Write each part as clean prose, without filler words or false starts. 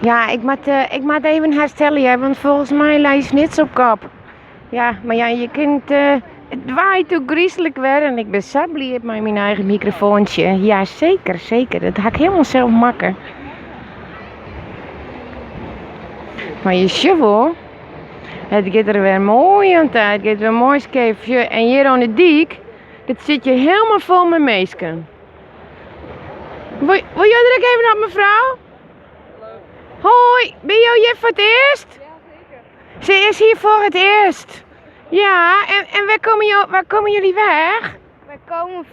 Ja, ik moat, eh, ik moat even herstelle, hear, want folgens my lei Snits op kop. Ja, mar ja, je kin it, it waait ôfgryslik wer en ik bin sa bliid mei myn eigen mikrofoantsje. Ja, seker, seker. Dat ha ik hielendal sels makke. Mar je sjogge wol, it giet der wer moai oan ta. It giet wer moai skeef. En hjir oan de dyk, dat sit hjir hielendal fol mei minsken. Wol, wol jo der ek even op, mefrou? Hoi, binne jo hjir foar it earst? Se is hier foar it earst. Ja, en wêr komme jilly wei? Wij komen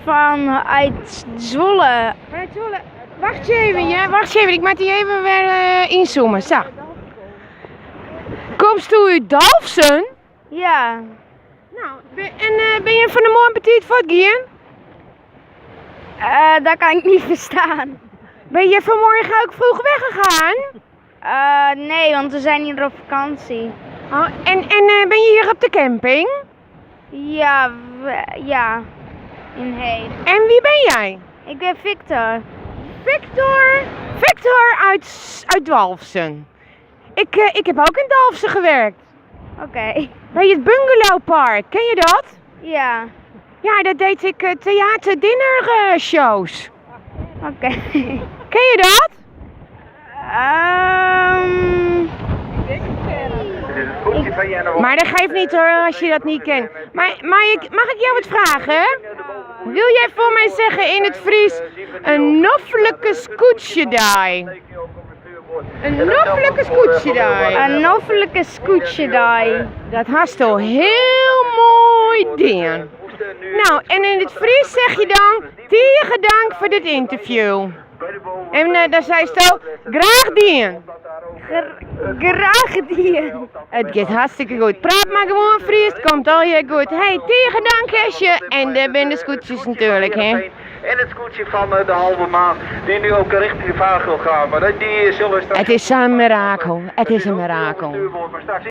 vanuit Zwolle. Uit Zwolle. Wacht even, ja, wacht even. Ik moat dy even wer ynzoome. Sa. Komsto út Dalfsen? Ja. No, en binne je fan 'e moarn betiid fuortgien? Dat kan ik niet verstaan. Ben je vanmorgen ook vroeg weggegaan? Nee, want we zijn hier op vakantie. Oh, en ben je hier op de camping? Ja, ja, in Heeg. En wie ben jij? Ik ben Victor. Victor? Victor uit Dalfsen. Ik heb ook in Dalfsen gewerkt. Oké. Bij het bungalowpark, ken je dat? Ja. Ja, daar deed ik theater dinner shows. Oké. Ken je dat? Maar dat geeft niet hoor, als je dat niet kent. Maar mag ik jou wat vragen? Wil jij voor mij zeggen in het Fries een noflike skûtsjedei? Een noflike skûtsjedei. Een noflike skûtsjedei. Dat hasto hiel moai dien. No, en yn it Frysk zeg je dan, tige dank foar dit ynterview. En dan seisto, graach dien. Graach dien. It giet hartstikke goed. Praat mar gewoan Frysk, komt allegear goed. Hey, tige dank Hesje. En dêr binne de skûtsjes natuerlik, hè. En het skûtsje fan de halve maan, die nu ook richting de vaargeul gaat. Maar die zullen straks... It is sa'n mirakel. It is in mirakel. Maar straks